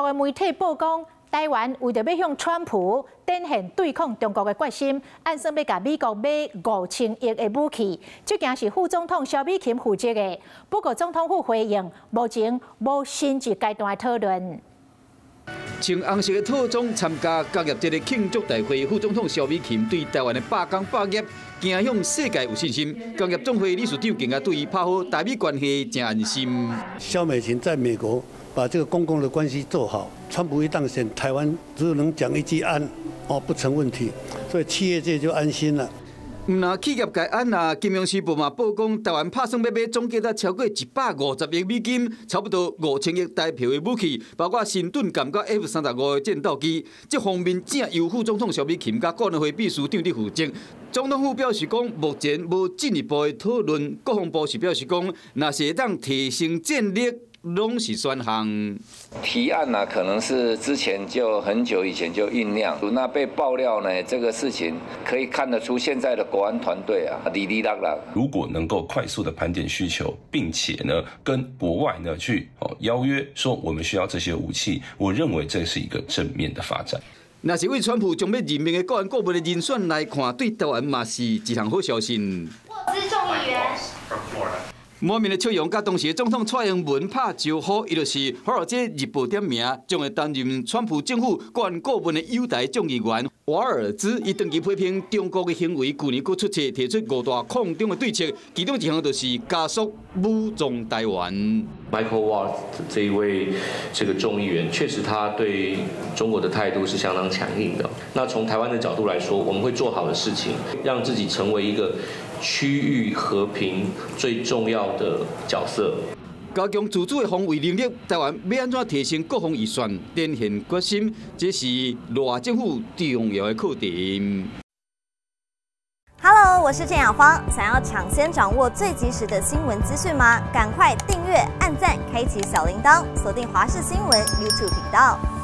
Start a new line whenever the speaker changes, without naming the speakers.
的媒體報講，台灣為著欲向川普展現對抗中國的決心，按算欲共美國買5000億的武器。這件是副總統蕭美琴負責的。不過總統府回應，目前無新一階段的討論。
穿紅色的套裝參加工業節的慶祝大會，副總統蕭美琴對台灣的百工百業走向世界有信心。工業總會理事長更加對伊拍好台美關係誠安心。
蕭美琴在美國把這個公共的關係做好，川普一當選，台灣只能講一句安，哦，不成問題，所以企業界就安心了。
毋但企業界安啊，金融時報嘛報講，台灣拍算欲買總價值超過150億美金，差不多5000億台幣的武器，包括神盾艦佮 F-35的戰鬥機。這方面正由副總統蕭美琴佮國安會秘書長佇負責。總統府表示講，目前無進一步的討論。國防部是表示講，若是會當提升戰力，攏是選項。
提案呢，可能是之前就很久以前就醞釀，那被爆料呢，這個事情可以看得出現在的國安團隊啊，哩哩啦啦。
如果能夠快速的盤點需求，並且呢跟國外呢去哦邀約，說我們需要這些武器，我認為這是一個正面的發展。
若是對川普將欲任命的國安顧問的人選來看，對台灣嘛是一項好消息。
沃茲眾議員。
滿面的笑容，佮當時總統蔡英文拍招呼，伊就是《華爾街日報》點名，將會擔任川普政府國安顧問的友台眾議員瓦爾茲，伊長期批評中國的行為，舊年閣出冊提出五大抗中的對策，其中一項就是加速武裝台灣。
Michael Waltz 這一位這個眾議員，確實他對中國的態度是相當強硬的。那從台灣的角度來說，我們會做好的事情，讓自己成為一個區域和平最重要的角色。
加強自主的防衛能力，台灣欲按怎提升國防預算，展現決心，這是賴政府重要的課題。
Hello，我是鄭雅芳。想要搶先掌握最及時的新聞資訊嗎？趕快訂閱、按讚、開啟小鈴鐺，鎖定華視新聞 YouTube 頻道。